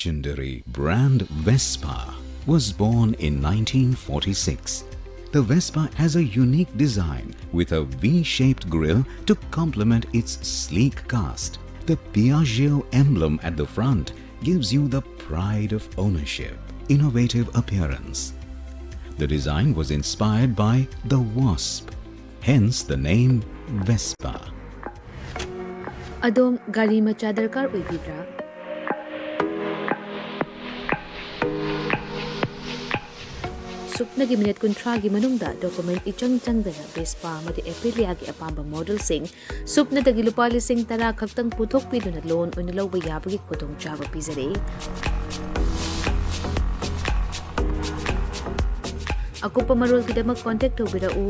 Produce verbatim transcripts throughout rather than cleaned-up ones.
Legendary brand Vespa was born in nineteen forty-six. The Vespa has a unique design with a V-shaped grille to complement its sleek cast. The Piaggio emblem at the front gives you the pride of ownership, innovative appearance. The design was inspired by the wasp, hence the name Vespa. ꯑꯗꯣꯝ ꯒꯥꯔꯤ ꯃꯆꯥ ꯗꯔꯀꯥꯔ ꯑꯣꯏꯕꯤꯕ꯭ꯔꯥ? ꯁꯨꯞꯅꯒꯤ minute ꯀꯨꯟꯊ꯭ꯔꯥꯒꯤ ꯃꯅꯨꯡꯗ document ꯏꯆꯪ ꯆꯪꯗꯅ Vespa ꯑꯃꯗꯤ ꯑꯦꯄ꯭ꯔꯤꯂꯤꯌꯥꯒꯤ ꯑꯄꯥꯝꯕ ꯃꯣꯗꯦꯜꯁꯤꯡ ꯁꯨꯞꯅꯗꯒꯤ ꯂꯨꯄꯥ ꯂꯤꯁꯤꯡ ꯇꯔꯥ ꯈꯛꯇꯪ ꯄꯨꯊꯣꯛꯄꯤꯗꯨꯅ ꯂꯣꯟ ꯑꯣꯏꯅ ꯂꯧꯕ ꯌꯥꯕꯒꯤ ꯈꯨꯗꯣꯡꯆꯥꯕ ꯄꯤꯖꯔꯤ꯫ ꯑꯀꯨꯞꯄ ꯃꯔꯣꯜꯒꯤꯗꯃꯛ ꯀꯣꯟꯇꯦꯛ ꯇꯧꯕꯤꯔꯛꯎ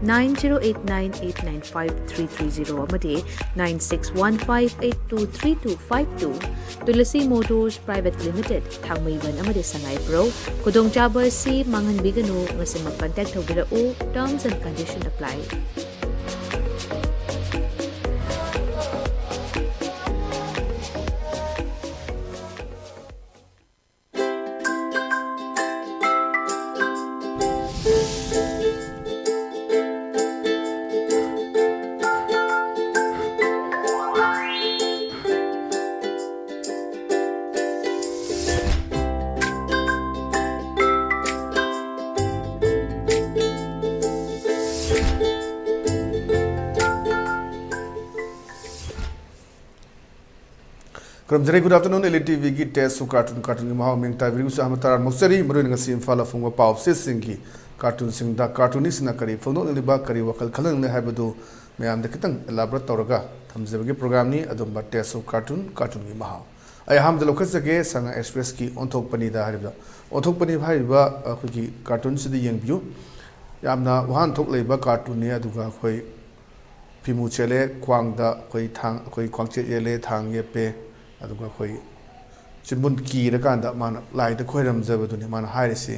nine zero eight nine eight nine five three three zero ꯑꯃꯗꯤ nine six one five eight two three two five two꯫ Tulsi motors private limited, Thangmeiband ꯑꯃꯗꯤ ꯁꯉꯥꯏꯄ꯭ꯔꯧ꯫ ꯈꯨꯗꯣꯡꯆꯥꯕ ꯑꯁꯤ ꯃꯥꯡꯍꯟꯕꯤꯒꯅꯨ꯫ ꯉꯁꯤꯃꯛ ꯀꯟꯇꯦꯛ ꯇꯧꯕꯤꯔꯛꯎ꯫ Terms and condition apply꯫ ꯈꯨꯔꯨꯝꯖꯔꯤ꯫ Good afternoon, L E T ꯚꯤꯒꯤ Taste of Cartoon, ꯀꯥꯔꯇꯨꯟꯒꯤ ꯃꯍꯥꯎ ꯃꯤꯡ ꯇꯥꯕꯤꯔꯤꯕꯁꯨ ꯑꯍꯥꯟꯕ ꯇꯔꯥꯝꯅ ꯑꯣꯛꯆꯔꯤ꯫ ꯃꯔꯨꯑꯣꯏꯅ ꯉꯁꯤ ꯏꯝꯐꯥꯜꯗ ꯐꯣꯡꯕ ꯄꯥꯎ ꯆꯦꯁꯤꯡꯒꯤ ꯀꯥꯔꯇꯨꯟꯁꯤꯡꯗ ꯀꯥꯔꯇꯨꯅꯤꯁꯁꯤꯡꯅ ꯀꯔꯤ ꯐꯣꯡꯗꯣꯛꯅꯤꯡꯂꯤꯕ, ꯀꯔꯤ ꯋꯥꯈꯜ ꯈꯜꯍꯟꯅꯤꯡꯂꯤ ꯍꯥꯏꯕꯗꯨ ꯃꯌꯥꯝꯗ ꯈꯤꯇꯪ elaborate ꯇꯧꯔꯒ ꯊꯝꯖꯕꯒꯤ programꯅꯤ ꯑꯗꯨꯝꯕ Taste of Cartoon, ꯀꯥꯔꯇꯨꯟꯒꯤ ꯃꯍꯥꯎ꯫ ꯑꯩ ꯑꯍꯥꯟꯕꯗ ꯂꯧꯈꯠꯆꯒꯦ ꯁꯉꯥꯏ ꯑꯦꯛꯁꯄ꯭ꯔꯦꯁꯀꯤ ꯑꯣꯟꯊꯣꯛꯄꯅꯤꯗ ꯍꯥꯏꯔꯤꯕ꯫ ꯑꯣꯟꯊꯣꯛꯄꯅꯤ ꯍꯥꯏꯔꯤꯕ ꯑꯩꯈꯣꯏꯒꯤ ꯀꯥꯔꯇꯨꯟꯁꯤꯗ ꯌꯦꯡꯕꯤꯌꯨ꯫ ꯌꯥꯝꯅ ꯋꯥꯍꯟꯊꯣꯛ ꯂꯩꯕ ꯀꯥꯔꯇꯨꯟꯅꯤ, ꯑꯗꯨꯒ ꯑꯩꯈꯣꯏ ꯐꯤꯃꯨ ꯆꯦꯜꯂꯦ, ꯈ꯭ꯋꯥꯡꯗ ꯑꯩꯈꯣꯏ ꯊꯥꯡ, ꯑꯩꯈꯣꯏ ꯈ꯭ꯋꯥꯡꯆꯦꯠ ꯌꯦꯜꯂꯦ, ꯊꯥꯡ ꯌꯦꯞꯄꯦ, ꯑꯗꯨꯒ ꯑꯩꯈꯣꯏ ꯆꯤꯟꯕꯨꯟ ꯀꯤꯔꯀꯥꯟꯗ ꯃꯥꯅ ꯂꯥꯏꯗ ꯈꯣꯏꯔꯝꯖꯕꯗꯨꯅꯤ ꯃꯥꯅ ꯍꯥꯏꯔꯤꯁꯤ꯫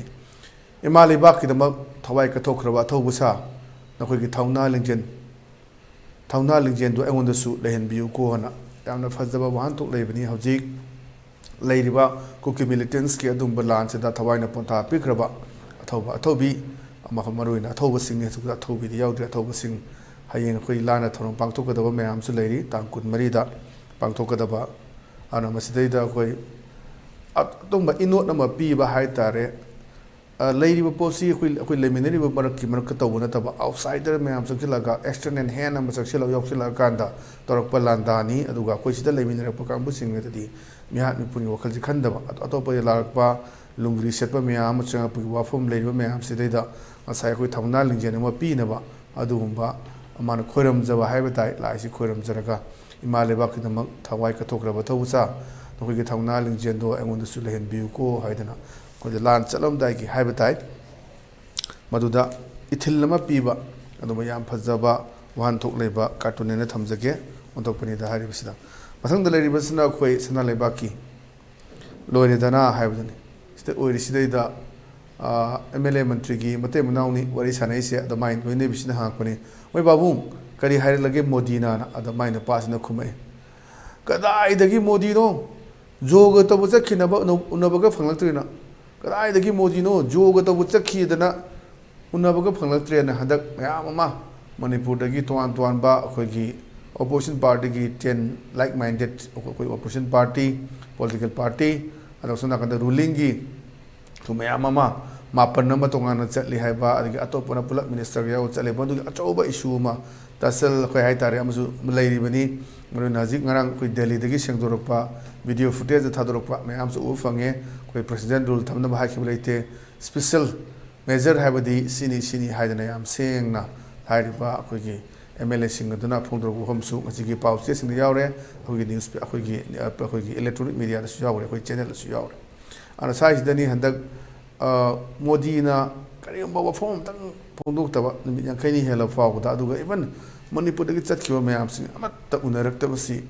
ꯏꯃꯥ ꯂꯩꯕꯥꯛꯀꯤꯗꯃꯛ ꯊꯋꯥꯏ ꯀꯠꯊꯣꯛꯈ꯭ꯔꯕ ꯑꯊꯧꯕ ꯁꯥ, ꯅꯈꯣꯏꯒꯤ ꯊꯧꯅꯥ ꯂꯤꯡꯖꯦꯜ, ꯊꯧꯅꯥ ꯂꯤꯡꯖꯦꯜꯗꯨ ꯑꯩꯉꯣꯟꯗꯁꯨ ꯂꯩꯍꯟꯕꯤꯌꯨꯀꯣ ꯍꯥꯏꯅ ꯌꯥꯝꯅ ꯐꯖꯕ ꯋꯥꯍꯟꯊꯣꯛ ꯂꯩꯕꯅꯤ꯫ ꯍꯧꯖꯤꯛ ꯂꯩꯔꯤꯕ ꯀꯨꯀꯤ ꯃꯤꯂꯤꯇꯦꯟꯁꯀꯤ ꯑꯗꯨꯒꯨꯝꯕ ꯂꯥꯟꯁꯤꯗ ꯊꯋꯥꯏꯅ ꯄꯣꯟꯊꯥ ꯄꯤꯈ꯭ꯔꯕ ꯑꯊꯧꯕ ꯑꯊꯧꯕꯤ, ꯑꯃ ꯃꯔꯨꯑꯣꯏꯅ ꯑꯊꯧꯕꯁꯤꯡꯅꯤ꯫ ꯑꯗꯨꯒ ꯑꯊꯧꯕꯤꯗꯤ ꯌꯥꯎꯗ꯭ꯔꯦ꯫ ꯑꯊꯧꯕꯁꯤꯡ ꯍꯌꯦꯡ ꯑꯩꯈꯣꯏ ꯂꯥꯟꯅ ꯊꯧꯔꯝ ꯄꯥꯡꯊꯣꯛꯀꯗꯕ ꯃꯌꯥꯝꯁꯨ ꯂꯩꯔꯤ, ꯇꯥꯡ ꯀꯨꯟꯃꯔꯤꯗ ꯄꯥꯡꯊꯣꯛꯀꯗꯕ꯫ ꯑꯗꯨꯅ ꯃꯁꯤꯗꯩꯗ ꯑꯩꯈꯣꯏ ꯑꯇꯨꯝꯕ ꯏꯅꯣꯠ ꯑꯃ ꯄꯤꯕ ꯍꯥꯏ ꯇꯥꯔꯦ꯫ ꯑ, ꯂꯩꯔꯤꯕ ꯄꯣꯠꯁꯤ ꯑꯩꯈꯣꯏ, ꯑꯩꯈꯣꯏ ꯂꯩꯃꯤꯟꯅꯔꯤꯕ ꯃꯔꯛꯀꯤ ꯃꯔꯛꯇ ꯇꯧꯕ ꯅꯠꯇꯕ, ꯑꯥꯎꯠꯁꯥꯏꯗꯔ ꯃꯌꯥꯝ ꯆꯪꯁꯤꯜꯂꯒ, external hand ꯑꯃ ꯆꯪꯁꯤꯜꯂꯒ ꯌꯥꯎꯁꯤꯜꯂꯛꯑꯀꯥꯟꯗ ꯇꯧꯔꯛꯄ ꯂꯥꯟꯗꯥꯅꯤ꯫ ꯑꯗꯨꯒ ꯑꯩꯈꯣꯏ ꯁꯤꯗ ꯂꯩꯃꯤꯟꯅꯔꯛꯄ ꯀꯥꯡꯕꯨꯁꯤꯡ ꯑꯗꯨꯗꯤ ꯃꯤꯍꯥꯠ ꯃꯤꯄꯨꯟꯒꯤ ꯋꯥꯈꯜꯁꯤ ꯈꯟꯗꯕ, ꯑꯇꯣꯞꯄꯗ ꯂꯥꯛꯂꯛꯄ ꯂꯨꯡꯒ꯭ꯔꯤ ꯁꯦꯠꯄ ꯃꯌꯥꯝ ꯑꯃ ꯆꯪꯉꯛꯄꯒꯤ ꯋꯥꯐꯝ ꯂꯩꯔꯤꯕ ꯃꯌꯥꯝꯁꯤꯗꯩꯗ ꯉꯁꯥꯏ ꯑꯩꯈꯣꯏ ꯊꯧꯅꯥ ꯂꯤꯡꯖꯦꯜ ꯑꯃ ꯄꯤꯅꯕ ꯑꯗꯨꯒꯨꯝꯕ ꯑꯃꯅ ꯈꯣꯏꯔꯝꯖꯕ ꯍꯥꯏꯕ ꯇꯥꯏ꯫ ꯂꯥꯏꯁꯤ ꯈꯣꯏꯔꯝꯖꯔꯒ ꯏꯃꯥ ꯂꯩꯕꯥꯛꯀꯤꯗꯃꯛ ꯊꯋꯥꯏ ꯀꯠꯊꯣꯛꯈ꯭ꯔꯕ ꯊꯧꯕꯆꯥ, ꯅꯈꯣꯏꯒꯤ ꯊꯧꯅꯥ ꯂꯤꯡꯖꯦꯜꯗꯣ ꯑꯩꯉꯣꯟꯗꯁꯨ ꯂꯩꯍꯟꯕꯤꯌꯨꯀꯣ ꯍꯥꯏꯗꯅ ꯑꯩꯈꯣꯏꯗ ꯂꯥꯟ ꯆꯠꯂꯝꯗꯥꯏꯒꯤ ꯍꯥꯏꯕ ꯇꯥꯏ꯫ ꯃꯗꯨꯗ ꯏꯊꯤꯜ ꯑꯃ ꯄꯤꯕ ꯑꯗꯨꯒꯨꯝꯕ ꯌꯥꯝ ꯐꯖꯕ ꯋꯥꯍꯟꯊꯣꯛ ꯂꯩꯕ ꯀꯥꯔꯇꯨꯟ ꯑꯣꯏꯅ ꯊꯝꯖꯒꯦ꯫ ꯑꯣꯟꯊꯣꯛꯄꯅꯤꯗ ꯍꯥꯏꯔꯤꯕꯁꯤꯗ꯫ ꯃꯊꯪꯗ ꯂꯩꯔꯤꯕꯁꯤꯅ ꯑꯩꯈꯣꯏ ꯁꯅꯥ ꯂꯩꯕꯥꯛꯀꯤ ꯂꯣꯏꯔꯦꯗꯅ ꯍꯥꯏꯕꯗꯨꯅꯤ꯫ ꯁꯤꯗ ꯑꯣꯏꯔꯤꯁꯤꯗꯩꯗ, ꯑꯥ, ꯑꯦꯝ ꯑꯦꯜ ꯑꯦ ꯃꯟꯇ꯭ꯔꯤꯒꯤ ꯃꯇꯩ ꯃꯅꯥꯎꯅꯤ ꯋꯥꯔꯤ ꯁꯥꯟꯅꯩꯁꯦ꯫ ꯑꯗ ꯃꯥꯏ ꯂꯣꯏꯅꯕꯤꯁꯤꯅ ꯍꯪꯉꯛꯄꯅꯤ, "ꯃꯣꯏ ꯄꯥꯕꯨꯡ, ꯀꯔꯤ ꯍꯥꯏꯔꯛꯂꯒꯦ ꯃꯣꯗꯤꯅ?" ꯑꯗ ꯃꯥꯏ ꯅꯨꯄꯥꯁꯤꯅ ꯈꯨꯝꯃꯛꯑꯦ, "ꯀꯗꯥꯏꯗꯒꯤ ꯃꯣꯗꯤꯅꯣ? ꯖꯣꯒ ꯇꯧꯕ ꯆꯠꯈꯤꯅꯕ ꯎꯅ-, ꯎꯅꯕꯒ ꯐꯪꯂꯛꯇ꯭ꯔꯦꯅ꯫ ꯀꯗꯥꯏꯗꯒꯤ ꯃꯣꯗꯤꯅꯣ? ꯖꯣꯒ ꯇꯧꯕ ꯆꯠꯈꯤꯗꯅ ꯎꯅꯕꯒ ꯐꯪꯂꯛꯇ꯭ꯔꯦꯅ ꯍꯟꯗꯛ ꯃꯌꯥꯝ ꯑꯃ ꯃꯅꯤꯄꯨꯔꯗꯒꯤ ꯇꯣꯉꯥꯟ ꯇꯣꯉꯥꯟꯕ ꯑꯩꯈꯣꯏꯒꯤ opposition partyꯒꯤ ten like minded, ꯑꯩꯈꯣꯏ opposition party, political party, ꯑꯗꯨꯒ ꯁꯣꯝ ꯅꯥꯀꯟꯗ rulingꯒꯤ ꯁꯨ ꯃꯌꯥꯝ ꯑꯃ, ꯃꯥꯄꯟ ꯑꯃ ꯇꯣꯉꯥꯟꯅ ꯆꯠꯂꯤ ꯍꯥꯏꯕ, ꯑꯗꯒꯤ ꯑꯇꯣꯞꯄꯅ ꯄꯨꯂꯞ ministerꯒ ꯌꯥꯎꯔ ꯆꯠꯂꯤ꯫ ꯃꯗꯨꯒꯤ ꯑꯆꯧꯕ issue ꯑꯃ ꯇꯁꯜ ꯑꯩꯈꯣꯏ ꯍꯥꯏꯇꯥꯔꯦ ꯑꯃꯁꯨ ꯂꯩꯔꯤꯕꯅꯤ꯫ ꯃꯔꯨ ꯑꯣꯏꯅ ꯍꯧꯖꯤꯛ ꯉꯔꯥꯡ ꯑꯩꯈꯣꯏ ꯗꯦꯜꯂꯤꯗꯒꯤ ꯁꯦꯡꯗꯣꯔꯛꯄ video footageꯇ ꯊꯥꯗꯣꯔꯛꯄ ꯃꯌꯥꯝꯁꯨ ꯎꯕ ꯐꯪꯉꯦ꯫ ꯑꯩꯈꯣꯏ president rule ꯊꯝꯅꯕ ꯍꯥꯏꯈꯤꯕ ꯂꯩꯇꯦ꯫ Special measure ꯍꯥꯏꯕꯗꯤ ꯁꯤꯅꯤ, ꯁꯤꯅꯤ ꯍꯥꯏꯗꯅ ꯌꯥꯝ ꯁꯦꯡꯅ ꯍꯥꯏꯔꯤꯕ ꯑꯩꯈꯣꯏꯒꯤ MLAꯁꯤꯡ ꯑꯗꯨꯅ ꯐꯣꯡꯗꯣꯔꯛꯄ ꯋꯥꯐꯝꯁꯨ ꯉꯁꯤꯒꯤ ꯄꯥꯎ ꯆꯦꯁꯤꯡꯗ ꯌꯥꯎꯔꯦ꯫ ꯑꯩꯈꯣꯏꯒꯤ news, ꯑꯩꯈꯣꯏꯒꯤ, ꯑꯩꯈꯣꯏꯒꯤ electronic mediaꯗꯁꯨ ꯌꯥꯎꯔꯦ, ꯑꯩꯈꯣꯏ channelꯗꯁꯨ ꯌꯥꯎꯔꯦ꯫ ꯑꯗꯨꯅ ꯁ꯭ꯋꯥꯏꯁꯤꯗꯅꯤ ꯍꯟꯗꯛ, ꯑ, ꯃꯣꯗꯤꯅ ꯀꯔꯤꯒꯨꯝꯕ ꯋꯥꯐꯝ ꯑꯃꯇꯪ ꯐꯣꯡꯗꯣꯛꯇꯕ ꯅꯨꯃꯤꯠ ꯌꯥꯡꯈꯩꯅꯤ ꯍꯦꯜꯂꯕ ꯐꯥꯎꯕꯗ, ꯑꯗꯨꯒ even ꯃꯅꯤꯄꯨꯔꯗꯒꯤ ꯆꯠꯈꯤꯕ ꯃꯌꯥꯝꯁꯤꯡ ꯑꯃꯠꯇ ꯎꯅꯔꯛꯇꯕꯁꯤ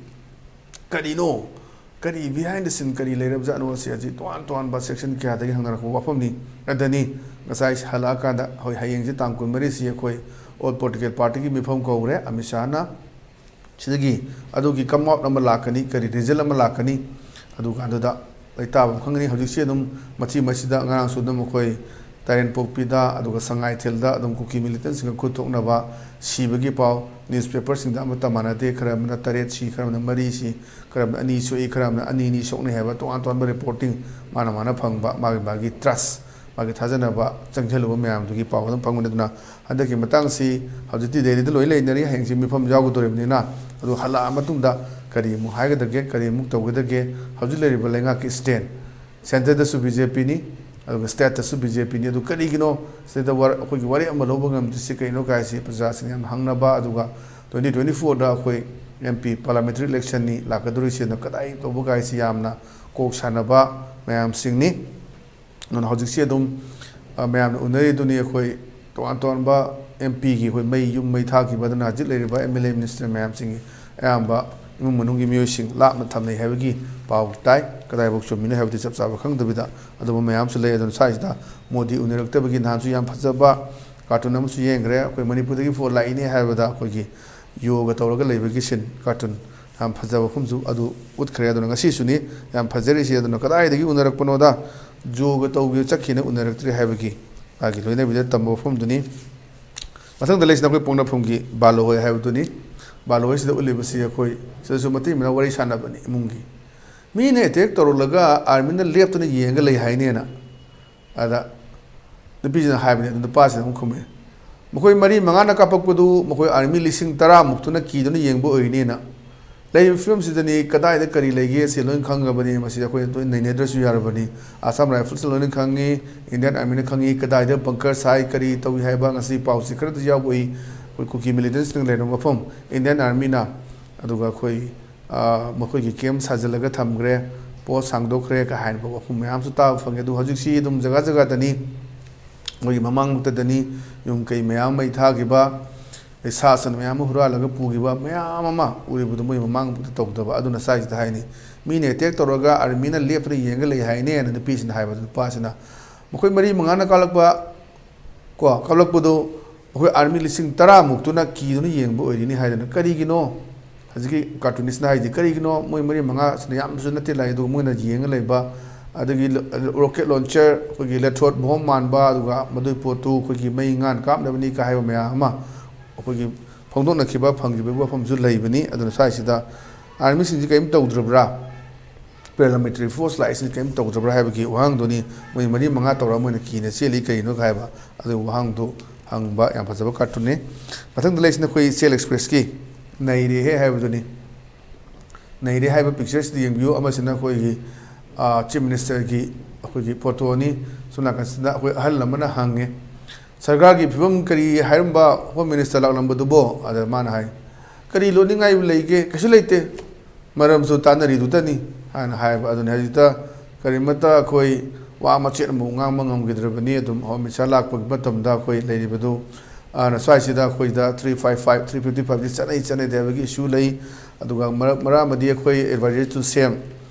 ꯀꯔꯤꯅꯣ? ꯀꯔꯤ behind the scene ꯀꯔꯤ ꯂꯩꯔꯕꯖꯥꯠꯅꯣ? ꯑꯁꯤ ꯍꯧꯖꯤꯛ ꯇꯣꯉꯥꯟ ꯇꯣꯉꯥꯟꯕ section ꯀꯌꯥꯗꯒꯤ ꯍꯪꯅꯔꯛꯄ ꯋꯥꯐꯝꯅꯤ꯫ ꯑꯗꯅꯤ ꯉꯁꯥꯏ ꯍꯜꯂꯛꯑꯀꯥꯟꯗ, ꯍꯣꯏ, ꯍꯌꯦꯡꯁꯦ ꯇꯥꯡ ꯀꯨꯟꯃꯔꯤꯁꯤ ꯑꯩꯈꯣꯏ all political partyꯒꯤ ꯃꯤꯐꯝ ꯀꯧꯔꯦ꯫ ꯑꯃꯤꯠ ꯁꯥꯍꯅ ꯁꯤꯗꯒꯤ ꯑꯗꯨꯒꯤ come out ꯑꯃ ꯂꯥꯛꯀꯅꯤ, ꯀꯔꯤ result ꯑꯃ ꯂꯥꯛꯀꯅꯤ, ꯑꯗꯨꯀꯥꯟꯗꯨꯗ ꯂꯣꯏ ꯇꯥꯕ ꯑꯃ ꯈꯪꯒꯅꯤ꯫ ꯍꯧꯖꯤꯛꯁꯤ ꯑꯗꯨꯝ ꯃꯆꯤ ꯃꯆꯤꯗ ꯉꯔꯥꯡꯁꯨ ꯑꯗꯨꯝ ꯑꯩꯈꯣꯏ ꯇꯥꯏꯔꯦꯟꯄꯣꯛꯄꯤꯗ, ꯑꯗꯨꯒ ꯁꯉꯥꯏꯊꯦꯜꯗ ꯑꯗꯨꯝ ꯀꯨꯀꯤ ꯃꯤꯂꯤꯇꯦꯟꯁꯤꯡꯒ ꯈꯨꯠ ꯊꯣꯛꯅꯕ ꯁꯤꯕꯒꯤ ꯄꯥꯎ ꯅ꯭ꯌꯨꯁꯄꯦꯄꯔꯁꯤꯡꯗ ꯑꯃꯠꯇ ꯃꯥꯟꯅꯗꯦ꯫ ꯈꯔ ꯑꯃꯅ ꯇꯔꯦꯠ ꯁꯤ, ꯈꯔ ꯑꯃꯅ ꯃꯔꯤ ꯁꯤ, ꯈꯔ ꯑꯃꯅ ꯑꯅꯤ ꯁꯣꯛꯏ, ꯈꯔ ꯑꯃꯅ ꯑꯅꯤ ꯑꯅꯤ ꯁꯣꯛꯅꯩ ꯍꯥꯏꯕ ꯇꯣꯉꯥꯟ ꯇꯣꯉꯥꯟꯕ ꯔꯤꯄꯣꯔꯇꯤꯡ ꯃꯥꯅ ꯃꯥꯅ ꯐꯪꯕ, ꯃꯥꯒꯤ ꯃꯥꯒꯤ ꯇ꯭ꯔꯁ, ꯃꯥꯒꯤ ꯊꯥꯖꯅꯕ ꯆꯪꯁꯤꯜꯂꯨꯕ ꯃꯌꯥꯝꯗꯨꯒꯤ ꯄꯥꯎ ꯑꯗꯨꯝ ꯐꯪꯕꯅꯤ꯫ ꯑꯗꯨꯅ ꯍꯟꯗꯛꯀꯤ ꯃꯇꯥꯡꯁꯤ ꯍꯧꯖꯤꯛꯇꯤ ꯗꯦꯜꯂꯤꯗ ꯂꯣꯏ ꯂꯩꯅꯔꯤ, ꯍꯌꯦꯡꯁꯤ ꯃꯤꯐꯝ ꯌꯥꯎꯒꯗꯧꯔꯤꯕꯅꯤꯅ, ꯑꯗꯨ ꯍꯜꯂꯛꯑ ꯃꯇꯨꯡꯗ ꯀꯔꯤ ꯑꯃꯨꯛ ꯍꯥꯏꯒꯗꯒꯦ, ꯀꯔꯤ ꯑꯃꯨꯛ ꯇꯧꯒꯗꯒꯦ, ꯍꯧꯖꯤꯛ ꯂꯩꯔꯤꯕ ꯂꯩꯉꯥꯛꯀꯤ ꯁ꯭ꯇꯦꯟ, ꯁꯦꯟꯇꯔꯗꯁꯨ ꯕꯤ ꯖꯦ ꯄꯤꯅꯤ, ꯑꯗꯨꯒ ꯁ꯭ꯇꯦꯠꯇꯁꯨ ꯕꯤ ꯖꯦ ꯄꯤꯅꯤ꯫ ꯑꯗꯨ ꯀꯔꯤꯒꯤꯅꯣ ꯁꯤꯗ ꯋꯥꯔ-, ꯑꯩꯈꯣꯏꯒꯤ ꯋꯥꯔꯦꯞ ꯑꯃ ꯂꯧꯕ ꯉꯝꯗ꯭ꯔꯤꯁꯤ ꯀꯩꯅꯣ ꯀꯥꯏꯁꯤ ꯄ꯭ꯔꯖꯥꯁꯤꯡꯅ ꯌꯥꯝ ꯍꯪꯅꯕ, ꯑꯗꯨꯒ ꯇ꯭ꯋꯦꯟꯇꯤ ꯇ꯭ꯋꯦꯟꯇꯤ ꯐꯣꯔꯗ ꯑꯩꯈꯣꯏ ꯑꯦꯝ ꯄꯤ ꯄꯥꯔꯂꯥꯃꯦꯟꯇꯔꯤ ꯏꯂꯦꯛꯁꯟꯅꯤ ꯂꯥꯛꯀꯗꯧꯔꯤꯁꯤ, ꯑꯗꯨꯅ ꯀꯗꯥꯏ ꯇꯧꯕ ꯀꯥꯏꯁꯤ ꯌꯥꯝꯅ ꯀꯣꯛ ꯁꯥꯟꯅꯕ ꯃꯌꯥꯝꯁꯤꯡꯅꯤ꯫ ꯑꯗꯨꯅ ꯍꯧꯖꯤꯛꯁꯤ ꯑꯗꯨꯝ, ꯑ, ꯃꯌꯥꯝꯅ ꯎꯅꯔꯤꯗꯨꯅꯤ, ꯑꯩꯈꯣꯏ ꯇꯣꯉꯥꯟ ꯇꯣꯉꯥꯟꯕ ꯑꯦꯝ ꯄꯤꯒꯤ ꯑꯩꯈꯣꯏ ꯃꯩ, ꯌꯨꯝ ꯃꯩ ꯊꯥꯈꯤꯕ, ꯑꯗꯨꯅ ꯍꯧꯖꯤꯛ ꯂꯩꯔꯤꯕ ꯑꯦꯝ ꯑꯦꯜ ꯑꯦ ꯃꯤꯅꯤꯁꯇꯔ ꯃꯌꯥꯝꯁꯤꯡꯒꯤ ꯑꯌꯥꯝꯕ ꯏꯃꯨꯡ ꯃꯅꯨꯡꯒꯤ ꯃꯤꯑꯣꯏꯁꯤꯡ ꯂꯥꯞꯅ ꯊꯝꯅꯩ ꯍꯥꯏꯕꯒꯤ ꯄꯥꯎ ꯇꯥꯏ꯫ ꯀꯗꯥꯏꯐꯥꯎ ꯆꯨꯝꯃꯤꯅꯣ ꯍꯥꯏꯕꯗꯤ ꯆꯞ ꯆꯥꯕ ꯈꯪꯗꯕꯤꯗ ꯑꯗꯨꯝꯕ ꯃꯌꯥꯝꯁꯨ ꯂꯩ꯫ ꯑꯗꯨꯅ ꯁ꯭ꯋꯥꯏꯁꯤꯗ ꯃꯣꯗꯤ ꯎꯅꯔꯛꯇꯕꯒꯤ ꯅꯍꯥꯟꯁꯨ ꯌꯥꯝ ꯐꯖꯕ ꯀꯥꯔꯇꯨꯟ ꯑꯃꯁꯨ ꯌꯦꯡꯈ꯭ꯔꯦ꯫ ꯑꯩꯈꯣꯏ ꯃꯅꯤꯄꯨꯔꯗꯒꯤ ꯐꯣꯟ ꯂꯥꯛꯏꯅꯦ ꯍꯥꯏꯕꯗ ꯑꯩꯈꯣꯏꯒꯤ ꯌꯣꯒ ꯇꯧꯔꯒ ꯂꯩꯕꯒꯤ ꯁꯤꯟ ꯀꯥꯔꯇꯨꯟ ꯌꯥꯝ ꯐꯖꯕ ꯃꯐꯝꯁꯨ ꯑꯗꯨ ꯎꯠꯈ꯭ꯔꯦ꯫ ꯑꯗꯨꯅ ꯉꯁꯤꯁꯨꯅꯤ ꯌꯥꯝ ꯐꯖꯔꯤꯁꯤ꯫ ꯑꯗꯨꯅ ꯀꯗꯥꯏꯗꯒꯤ ꯎꯅꯔꯛꯄꯅꯣꯗ, ꯌꯣꯒ ꯇꯧꯒꯦ ꯆꯠꯈꯤꯅ ꯎꯅꯔꯛꯇ꯭ꯔꯦ ꯍꯥꯏꯕꯒꯤ ꯃꯥꯒꯤ ꯂꯣꯏꯅꯕꯤꯗ ꯇꯝꯕ ꯃꯐꯝꯗꯨꯅꯤ꯫ ꯃꯊꯪꯗ ꯂꯩꯁꯤꯅ ꯑꯩꯈꯣꯏ ꯄꯣꯛꯅꯐꯝꯒꯤ ꯕꯥꯂꯣꯍꯣꯏ ꯍꯥꯏꯕꯗꯨꯅꯤ꯫ ꯕꯥꯂꯣꯍꯣꯏꯁꯤꯗ ꯎꯠꯂꯤꯕꯁꯤ ꯑꯩꯈꯣꯏ ꯁꯤꯗꯁꯨ ꯃꯇꯩ ꯃꯅꯥꯎ ꯋꯥꯔꯤ ꯁꯥꯟꯅꯕꯅꯤ ꯏꯃꯨꯡꯒꯤ꯫ ꯃꯤꯅ ꯑꯦꯇꯦꯛ ꯇꯧꯔꯛꯂꯒ ꯑꯥꯔꯃꯤꯅ ꯂꯦꯞꯇꯨꯅ ꯌꯦꯡꯉꯒ ꯂꯩ ꯍꯥꯏꯅꯦꯅ꯫ ꯑꯗ ꯅꯨꯄꯤꯁꯤꯅ ꯍꯥꯏꯕꯅꯤ, ꯑꯗꯨ ꯅꯨꯄꯥꯁꯤꯅ ꯑꯃꯨꯛ ꯈꯨꯝꯃꯦ, "ꯃꯈꯣꯏ ꯃꯔꯤ ꯃꯉꯥꯅ ꯀꯥꯞꯄꯛꯄꯗꯨ ꯃꯈꯣꯏ ꯑꯥꯔꯃꯤ ꯂꯤꯁꯤꯡ ꯇꯔꯥꯃꯨꯛꯇꯨꯅ ꯀꯤꯗꯨꯅ ꯌꯦꯡꯕ ꯑꯣꯏꯔꯤꯅꯦꯅ"꯫ ꯂꯩꯔꯤꯕ ꯐꯤꯕꯝꯁꯤꯗꯅꯤ ꯀꯗꯥꯏꯗ ꯀꯔꯤ ꯂꯩꯒꯦ ꯑꯁꯤ ꯂꯣꯏꯅ ꯈꯪꯉꯕꯅꯤ꯫ ꯃꯁꯤꯗ ꯑꯩꯈꯣꯏ ꯂꯣꯏꯅ ꯅꯩꯅꯗ꯭ꯔꯁꯨ ꯌꯥꯔꯕꯅꯤ꯫ ꯑꯁꯥꯝ ꯔꯥꯏꯐꯜꯁꯅ ꯂꯣꯏꯅ ꯈꯪꯉꯤ, ꯏꯟꯗꯤꯌꯥꯟ ꯑꯥꯔꯃꯤꯅ ꯈꯪꯉꯤ, ꯀꯗꯥꯏꯗ ꯕꯪꯀꯔ ꯁꯥꯏ, ꯀꯔꯤ ꯇꯧꯏ ꯍꯥꯏꯕ ꯉꯁꯤ ꯄꯥꯎꯁꯤ ꯈꯔꯗ ꯌꯥꯎꯕ ꯎꯏ꯫ ꯑꯩꯈꯣꯏ ꯀꯨꯀꯤ ꯃꯤꯂꯤꯇꯦꯟꯁꯤꯡ ꯂꯩꯔꯝꯕ ꯃꯐꯝ ꯏꯟꯗꯤꯌꯥꯟ ꯑꯥꯔꯃꯤꯅ, ꯑꯗꯨꯒ ꯑꯩꯈꯣꯏ, ꯑ, ꯃꯈꯣꯏꯒꯤ ꯀꯦꯝ ꯁꯥꯖꯤꯜꯂꯒ ꯊꯝꯈ꯭ꯔꯦ, ꯄꯣꯁ ꯁꯥꯡꯗꯣꯛꯈ꯭ꯔꯦ ꯀ ꯍꯥꯏꯅ ꯋꯥꯐꯝ ꯃꯌꯥꯝꯁꯨ ꯇꯥꯕ ꯐꯪꯉꯦ꯫ ꯑꯗꯨ ꯍꯧꯖꯤꯛꯁꯤ ꯑꯗꯨꯝ ꯖꯒꯥ ꯖꯒꯥꯗꯅꯤ, ꯃꯣꯏꯒꯤ ꯃꯃꯥꯡꯃꯛꯇꯗꯅꯤ ꯌꯨꯝ ꯀꯩ ꯃꯌꯥꯝ ꯃꯩ ꯊꯥꯈꯤꯕ, ꯑꯗꯩ ꯁꯥ ꯁꯟ ꯃꯌꯥꯝ ꯑꯃ ꯍꯨꯔꯥꯜꯂꯒ ꯄꯨꯈꯤꯕ ꯃꯌꯥꯝ ꯑꯃ ꯎꯔꯤꯕꯗꯣ ꯃꯣꯏ ꯃꯃꯥꯡꯃꯛꯇ ꯇꯧꯗꯕ꯫ ꯑꯗꯨꯅ ꯁ꯭ꯋꯥꯏꯁꯤꯗ ꯍꯥꯏꯅꯤ, ꯃꯤꯅ ꯑꯦꯇꯦꯛ ꯇꯧꯔꯒ ꯑꯥꯔꯃꯤꯅ ꯂꯦꯞꯇꯅ ꯌꯦꯡꯉ ꯂꯩ ꯍꯥꯏꯅꯦꯅ ꯅꯨꯄꯤꯁꯤꯅ ꯍꯥꯏꯕꯗ, ꯅꯨꯄꯥꯁꯤꯅ ꯃꯈꯣꯏ ꯃꯔꯤ ꯃꯉꯥꯅ ꯀꯥꯞꯂꯛꯄ ꯀꯣ, ꯀꯥꯞꯂꯛꯄꯗꯣ ꯑꯩꯈꯣꯏ ꯑꯥꯔꯃꯤ ꯂꯤꯁꯤꯡ ꯇꯔꯥꯃꯨꯛꯇꯨꯅ ꯀꯤꯗꯨꯅ ꯌꯦꯡꯕ ꯑꯣꯏꯔꯤꯅꯤ ꯍꯥꯏꯗꯅ꯫ ꯀꯔꯤꯒꯤꯅꯣ ꯍꯧꯖꯤꯛꯀꯤ ꯀꯥꯔꯇꯨꯅꯤꯁꯅ ꯍꯥꯏꯗꯤ ꯀꯔꯤꯒꯤꯅꯣ ꯃꯣꯏ ꯃꯔꯤ ꯃꯉꯥꯁꯤꯅ ꯌꯥꯝꯅꯁꯨ ꯅꯠꯇꯦ ꯂꯥꯛꯏ, ꯑꯗꯨꯒ ꯃꯣꯏꯅ ꯌꯦꯡꯉ ꯂꯩꯕ, ꯑꯗꯒꯤ ꯔꯣꯀꯦꯠ ꯂꯣꯟꯆꯔ, ꯑꯩꯈꯣꯏꯒꯤ ꯂꯦꯊꯣꯠ ꯕꯣꯝ ꯃꯥꯟꯕ, ꯑꯗꯨꯒ ꯃꯗꯨꯒꯤ ꯄꯣꯠꯇꯨ ꯑꯩꯈꯣꯏꯒꯤ ꯃꯩ ꯉꯥꯟ ꯀꯥꯞꯅꯕꯅꯤ ꯀꯥ ꯍꯥꯏꯕ ꯃꯌꯥꯝ ꯑꯃ ꯑꯩꯈꯣꯏꯒꯤ ꯐꯣꯡꯗꯣꯛꯅꯈꯤꯕ ꯐꯪꯈꯤꯕꯒꯤ ꯋꯥꯐꯝꯁꯨ ꯂꯩꯕꯅꯤ꯫ ꯑꯗꯨꯅ ꯁ꯭ꯋꯥꯏꯁꯤꯗ ꯑꯥꯔꯃꯤꯁꯤꯡꯁꯤ ꯀꯔꯤꯝ ꯇꯧꯗ꯭ꯔꯕ꯭ꯔꯥ, ꯄꯦꯔꯥꯃꯤꯂꯤꯇꯔꯤ ꯐꯣꯔꯁ ꯂꯥꯛꯏꯁꯤꯅ ꯀꯔꯤꯝ ꯇꯧꯗ꯭ꯔꯕ꯭ꯔꯥ ꯍꯥꯏꯕꯒꯤ ꯋꯥꯍꯪꯗꯨꯅꯤ꯫ ꯃꯣꯏ ꯃꯔꯤ ꯃꯉꯥ ꯇꯧꯔꯒ ꯃꯣꯏꯅ ꯀꯤꯅ ꯆꯦꯜꯂꯤ ꯀꯔꯤꯅꯣ ꯍꯥꯏꯕ ꯑꯗꯨꯒꯤ ꯋꯥꯍꯪꯗꯨ ꯍꯪꯕ ꯌꯥꯝ ꯐꯖꯕ ꯀꯥꯔꯇꯨꯟꯅꯤ꯫ ꯃꯊꯪꯗ ꯂꯩꯁꯤꯅ ꯑꯩꯈꯣꯏ ꯏꯆꯦꯜ ꯑꯦꯛꯁꯄ꯭ꯔꯦꯁꯀꯤ ꯅꯩꯔꯦꯍꯦ ꯍꯥꯏꯕꯗꯨꯅꯤ꯫ ꯅꯩꯔꯦ ꯍꯥꯏꯕ ꯄꯤꯛꯆꯔꯁꯤꯗ ꯌꯦꯡꯕꯤꯌꯨ꯫ ꯑꯃꯁꯤꯅ ꯑꯩꯈꯣꯏꯒꯤ ꯆꯤꯐ ꯃꯤꯅꯤꯁꯇꯔꯒꯤ ꯑꯩꯈꯣꯏꯒꯤ ꯐꯣꯇꯣꯅꯤ꯫ ꯁꯣꯝ ꯅꯥꯀꯟꯁꯤꯗ ꯑꯩꯈꯣꯏ ꯑꯍꯜ ꯑꯃꯅ ꯍꯪꯉꯦ, "ꯁꯔꯀꯥꯔꯒꯤ ꯐꯤꯕꯝ ꯀꯔꯤ ꯍꯥꯏꯔꯝꯕ ꯍꯣꯝ ꯃꯤꯅꯤꯁꯇꯔ ꯂꯥꯛꯂꯝꯕꯗꯨꯕꯣ?" ꯑꯗ ꯃꯥꯅ ꯍꯥꯏ, "ꯀꯔꯤ ꯂꯣꯠꯅꯤꯡꯉꯥꯏ ꯂꯩꯒꯦ? ꯀꯩꯁꯨ ꯂꯩꯇꯦ, ꯃꯔꯝꯁꯨ ꯇꯥꯟꯅꯔꯤꯗꯨꯇꯅꯤ" ꯍꯥꯏꯅ ꯍꯥꯏꯕ꯫ ꯑꯗꯨꯅ ꯍꯧꯖꯤꯛꯇ ꯀꯔꯤꯃꯠꯇ ꯑꯩꯈꯣꯏ ꯋꯥ ꯃꯆꯦꯠ ꯑꯃꯐꯥꯎ ꯉꯥꯡꯕ ꯉꯝꯈꯤꯗ꯭ꯔꯕꯅꯤ꯫ ꯑꯗꯨꯝ ꯍꯣꯝ ꯃꯤꯅꯤꯁꯇꯔ ꯂꯥꯛꯄꯒꯤ ꯃꯇꯝꯗ ꯑꯩꯈꯣꯏ ꯂꯩꯔꯤꯕꯗꯨ, ꯑꯗꯨꯅ ꯁ꯭ꯋꯥꯏꯁꯤꯗ ꯑꯩꯈꯣꯏꯗ three five five, three fifty fifty ꯆꯠꯅꯩ ꯆꯠꯅꯗꯦ ꯍꯥꯏꯕꯒꯤ ꯏꯁꯨ ꯂꯩ꯫ ꯑꯗꯨꯒ ꯃꯔꯛ ꯃꯔꯛ ꯑꯃꯗꯤ ꯑꯩꯈꯣꯏ ꯑꯦꯗꯚꯥꯏꯖꯔꯁꯨ ꯁꯦꯝ,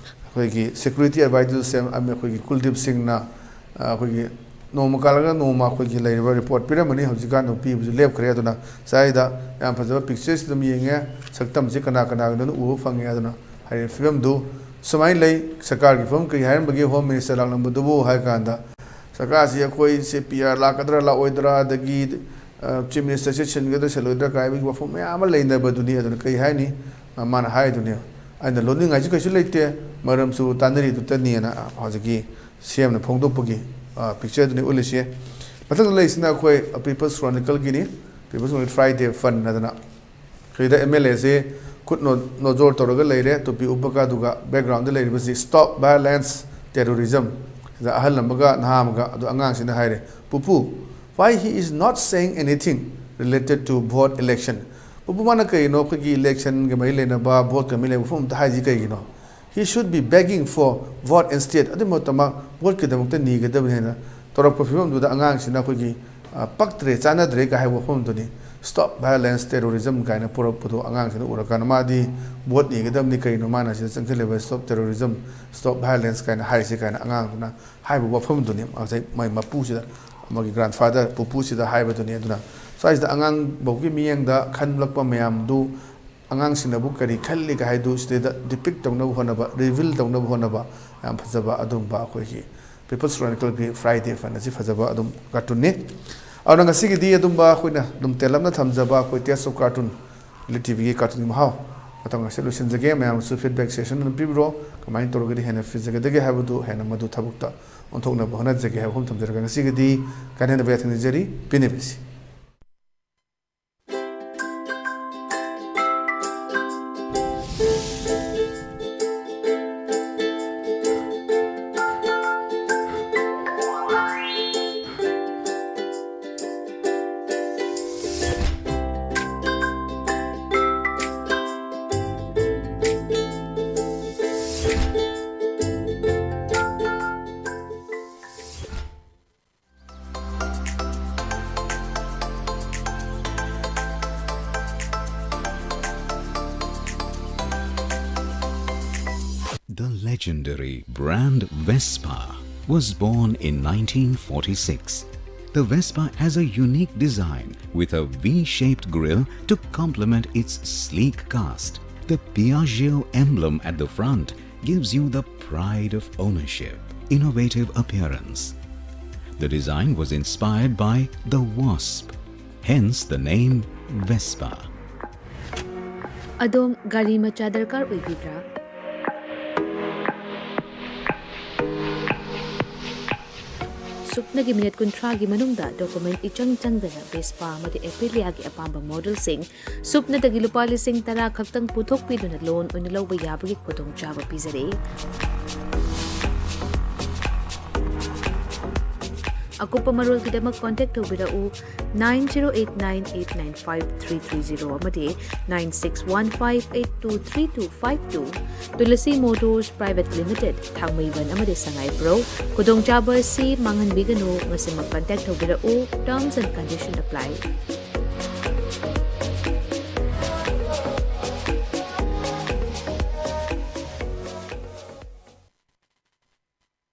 ꯑꯩꯈꯣꯏꯒꯤ ꯁꯦꯀ꯭ꯌꯨꯔꯤꯇꯤ ꯑꯦꯗꯚꯥꯏꯖꯔꯁꯨ ꯁꯦꯝ, ꯑꯩꯈꯣꯏꯒꯤ ꯀꯨꯜꯗꯤꯞ ꯁꯤꯡꯅ ꯑꯩꯈꯣꯏꯒꯤ ꯅꯣꯡꯃ ꯀꯥꯜꯂꯒ ꯅꯣꯡꯃ ꯑꯩꯈꯣꯏꯒꯤ ꯂꯩꯔꯤꯕ ꯔꯤꯄꯣꯔꯠ ꯄꯤꯔꯝꯕꯅꯤ꯫ ꯍꯧꯖꯤꯛꯀꯥꯟꯗ ꯄꯤꯕꯁꯨ ꯂꯦꯞꯈ꯭ꯔꯦ꯫ ꯑꯗꯨꯅ ꯁ꯭ꯋꯥꯏꯗ ꯌꯥꯝ ꯐꯖꯕ ꯄꯤꯛꯆꯔꯁꯤ ꯑꯗꯨꯝ ꯌꯦꯡꯉꯦ, ꯁꯛꯇꯝꯁꯤ ꯀꯅꯥ ꯀꯅꯥꯒꯤꯅꯣ ꯎꯕ ꯐꯪꯉꯦ꯫ ꯑꯗꯨꯅ ꯍꯥꯏꯔꯤꯕ ꯐꯤꯕꯝꯗꯨ ꯁꯨꯃꯥꯏꯅ ꯂꯩ꯫ ꯁꯔꯀꯥꯔꯒꯤ ꯐꯤꯕꯝ ꯀꯔꯤ ꯍꯥꯏꯔꯝꯕꯒꯦ ꯍꯣꯝ ꯃꯤꯅꯤꯁꯇꯔ ꯂꯥꯛꯂꯝꯕꯗꯨꯕꯨ ꯍꯥꯏ ꯀꯥꯟꯗ, ꯁꯔꯀꯥꯔꯁꯤ ꯑꯩꯈꯣꯏꯁꯦ ꯄꯤ ꯑꯥꯔ ꯂꯥꯛꯀꯗ꯭ꯔꯥ ꯂꯥꯛꯑꯣꯏꯗ꯭ꯔꯥ, ꯑꯗꯒꯤ ꯆꯤꯐ ꯃꯤꯅꯤꯁꯇꯔꯁꯦ ꯁꯤꯟꯒꯗ꯭ꯔꯥ ꯁꯤꯜꯂꯣꯏꯗ꯭ꯔꯥ ꯀꯥꯏꯕꯒꯤ ꯋꯥꯐꯝ ꯃꯌꯥꯝ ꯑꯃ ꯂꯩꯅꯕꯗꯨꯅꯤ꯫ ꯑꯗꯨꯅ ꯀꯔꯤ ꯍꯥꯏꯅꯤ? ꯃꯥꯅ ꯍꯥꯏꯗꯨꯅꯦ, "ꯑꯩꯅ ꯂꯣꯠꯅꯤꯡꯉꯥꯏꯁꯨ ꯀꯩꯁꯨ ꯂꯩꯇꯦ, ꯃꯔꯝꯁꯨ ꯇꯥꯟꯅꯔꯤꯗꯨꯇꯅꯤꯅ" ꯍꯧꯖꯤꯛꯀꯤ ꯁꯤ ꯑꯦꯝꯅ ꯐꯣꯡꯗꯣꯛꯄꯒꯤ ꯄꯤꯛꯆꯔꯗꯨꯅꯤ ꯎꯠꯂꯤꯁꯦ꯫ ꯃꯊꯪꯗ ꯂꯩꯔꯤꯁꯤꯅ ꯑꯩꯈꯣꯏ ꯄꯤꯄꯜꯁ ꯀ꯭ꯔꯣꯅꯤꯀꯜꯒꯤꯅꯤ, ꯄꯤꯄꯜꯁ ꯀ꯭ꯔꯣꯅꯤꯀꯜ ꯐ꯭ꯔꯥꯏꯗꯦ ꯐꯟ ꯑꯗꯨꯅ꯫ ꯁꯤꯗ ꯑꯦꯝ ꯑꯦꯜ ꯑꯦꯁꯦ ꯈꯨꯠ ꯅꯣ-, ꯅꯣꯖꯣꯔ ꯇꯧꯔꯒ ꯂꯩꯔꯦ, ꯇꯨꯄꯤ ꯎꯞꯄꯒ, ꯑꯗꯨꯒ ꯕꯦꯛꯒ꯭ꯔꯥꯎꯟꯗ ꯂꯩꯔꯤꯕꯁꯤ "Stop Violence, Terrorism", ꯁꯤꯗ ꯑꯍꯜ ꯑꯃꯒ ꯅꯍꯥ ꯑꯃꯒ, ꯑꯗꯣ ꯑꯉꯥꯡꯁꯤꯅ ꯍꯥꯏꯔꯦ, "ꯄꯨꯄꯨ, why he is not saying anything related to vote election?" ꯄꯨꯄꯨ, ꯃꯥꯅ ꯀꯩꯅꯣ ꯑꯩꯈꯣꯏꯒꯤ ꯏꯂꯦꯛꯁꯟꯒ ꯃꯔꯤ ꯂꯩꯅꯕ, ꯚꯣꯠꯀ ꯃꯔꯤ ꯂꯩꯅꯕ ꯋꯥꯐꯝ ꯑꯝꯇ ꯍꯥꯏꯁꯤ ꯀꯩꯒꯤꯅꯣ? "He should be begging for vote instead." ꯑꯗꯨꯒꯤ ꯃꯍꯨꯠꯇ ꯃꯥ ꯚꯣꯠꯀꯤꯗꯃꯛꯇ ꯅꯤꯒꯗꯕꯅꯤ ꯍꯥꯏꯅ ꯇꯧꯔꯛꯄ ꯐꯤꯕꯝꯗꯨꯗ ꯑꯉꯥꯡꯁꯤꯅ ꯑꯩꯈꯣꯏꯒꯤ, ꯑ, "ꯄꯛꯇ꯭ꯔꯦ, ꯆꯥꯟꯅꯗ꯭ꯔꯦ" ꯀꯥꯏ ꯍꯥꯏꯕ ꯋꯥꯐꯝꯗꯨꯅꯤ꯫ "Stop violence, terrorism" ꯀꯥꯏꯅ ꯄꯨꯔꯛꯄꯗꯣ ꯑꯉꯥꯡꯁꯤꯅ ꯎꯔꯀꯥꯟꯗ ꯃꯥꯗꯤ ꯚꯣꯠ ꯅꯤꯒꯗꯕꯅꯤ, ꯀꯩꯅꯣ ꯃꯥꯅ ꯁꯤꯗ ꯆꯪꯁꯤꯜꯂꯤꯕ "Stop terrorism, stop violence" ꯀꯥꯏꯅ ꯍꯥꯏꯔꯤꯁꯦ ꯀꯥꯏꯅ ꯑꯉꯥꯡꯗꯨꯅ ꯍꯥꯏꯕ ꯋꯥꯐꯝꯗꯨꯅꯤ꯫ ꯉꯁꯥꯏ ꯃꯥꯏ ꯃꯄꯨꯁꯤꯗ, ꯃꯥꯒꯤ ꯒ꯭ꯔꯥꯟꯐꯥꯗꯔ, ꯄꯨꯄꯨꯁꯤꯗ ꯍꯥꯏꯕꯗꯨꯅꯤ꯫ ꯑꯗꯨꯅ ꯁ꯭ꯋꯥꯏꯁꯤꯗ ꯑꯉꯥꯡꯐꯧꯒꯤ ꯃꯤꯠꯌꯦꯡꯗ ꯈꯟꯂꯛꯄ ꯃꯌꯥꯝꯗꯨ ꯑꯉꯥꯡꯁꯤꯡꯅꯕꯨ ꯀꯔꯤ ꯈꯜꯂꯤꯒ ꯍꯥꯏꯗꯨ ꯁꯤꯗꯩꯗ depict ꯇꯧꯅꯕ ꯍꯣꯠꯅꯕ, reveal ꯇꯧꯅꯕ ꯍꯣꯠꯅꯕ ꯌꯥꯝ ꯐꯖꯕ ꯑꯗꯨꯝꯕ ꯑꯩꯈꯣꯏꯒꯤ People's Chronicleꯒꯤ Friday Fun ꯑꯁꯤ ꯐꯖꯕ ꯑꯗꯨꯝ cartoonꯅꯤ꯫ ꯑꯗꯨꯅ ꯉꯁꯤꯒꯤꯗꯤ ꯑꯗꯨꯝꯕ ꯑꯩꯈꯣꯏꯅ ꯑꯗꯨꯝ ꯇꯦꯜꯂꯞꯅ ꯊꯝꯖꯕ ꯑꯩꯈꯣꯏ Tales of Cartoon, Elite TVꯒꯤ cartoonꯒꯤ ꯃꯍꯥꯎ ꯃꯇꯥꯡ ꯑꯁꯤ ꯂꯣꯏꯁꯤꯟꯖꯒꯦ꯫ ꯃꯌꯥꯝꯁꯨ feedback session ꯑꯗꯨꯝ ꯄꯤꯕꯤꯔꯣ, ꯀꯃꯥꯏꯅ ꯇꯧꯔꯒꯗꯤ ꯍꯦꯟꯅ ꯐꯖꯒꯗꯒꯦ ꯍꯥꯏꯕꯗꯨ ꯍꯦꯟꯅ ꯃꯗꯨ ꯊꯕꯛꯇ ꯑꯣꯟꯊꯣꯛꯅꯕ ꯍꯣꯠꯅꯖꯒꯦ ꯍꯥꯏꯕ ꯋꯥꯐꯝ ꯊꯝꯖꯔꯒ ꯉꯁꯤꯒꯤꯗꯤ ꯀꯥꯏꯅꯅꯕ ꯌꯥꯊꯪ ꯅꯤꯖꯔꯤ꯫ ꯄꯤꯅꯕꯤꯁꯤ꯫ The legendary brand Vespa was born in nineteen forty-six. The Vespa has a unique design with a V-shaped grille to complement its sleek cast. The Piaggio emblem at the front gives you the pride of ownership, innovative appearance. The design was inspired by the wasp, hence the name Vespa. ꯑꯗꯣꯝ ꯒꯥꯔꯤ ꯃꯆꯥ ꯗꯔꯀꯥꯔ ꯑꯣꯏꯕꯤꯕ꯭ꯔꯥ? ꯁꯨꯞꯅꯒꯤ minute ꯀꯨꯟꯊ꯭ꯔꯥꯒꯤ ꯃꯅꯨꯡꯗ document ꯏꯆꯪ ꯆꯪꯗꯅ Vespa ꯑꯃꯗꯤ Aprilia ꯒꯤ ꯑꯄꯥꯝꯕ modelꯁꯤꯡ ꯁꯨꯞꯅꯗꯒꯤ ꯂꯨꯄꯥ ꯂꯤꯁꯤꯡ ꯇꯔꯥ ꯈꯛꯇꯪ ꯄꯨꯊꯣꯛꯄꯤꯗꯨꯅ loan ꯑꯣꯏꯅ ꯂꯧꯕ ꯌꯥꯕꯒꯤ ꯈꯨꯗꯣꯡꯆꯥꯕ ꯄꯤꯖꯔꯤ꯫ ꯑꯀꯨꯞꯄ ꯃꯔꯣꯜꯒꯤꯗꯃꯛ contact ꯇꯧꯕꯤꯔꯛꯎ nine zero eight nine eight nine five three three zero ꯑꯃꯗꯤ nine six one five eight two three two five two꯫ Tulasi Motors Private Limited, ꯊꯥꯡꯃꯩꯕꯟ ꯑꯃꯗꯤ ꯁꯉꯥꯏꯄ꯭ꯔꯧ꯫ ꯈꯨꯗꯣꯡꯆꯥꯕ ꯑꯁꯤ ꯃꯥꯡꯍꯟꯕꯤꯒꯅꯨ, ꯉꯁꯤꯃꯛ contact ꯇꯧꯕꯤꯔꯛꯎ, terms and condition apply꯫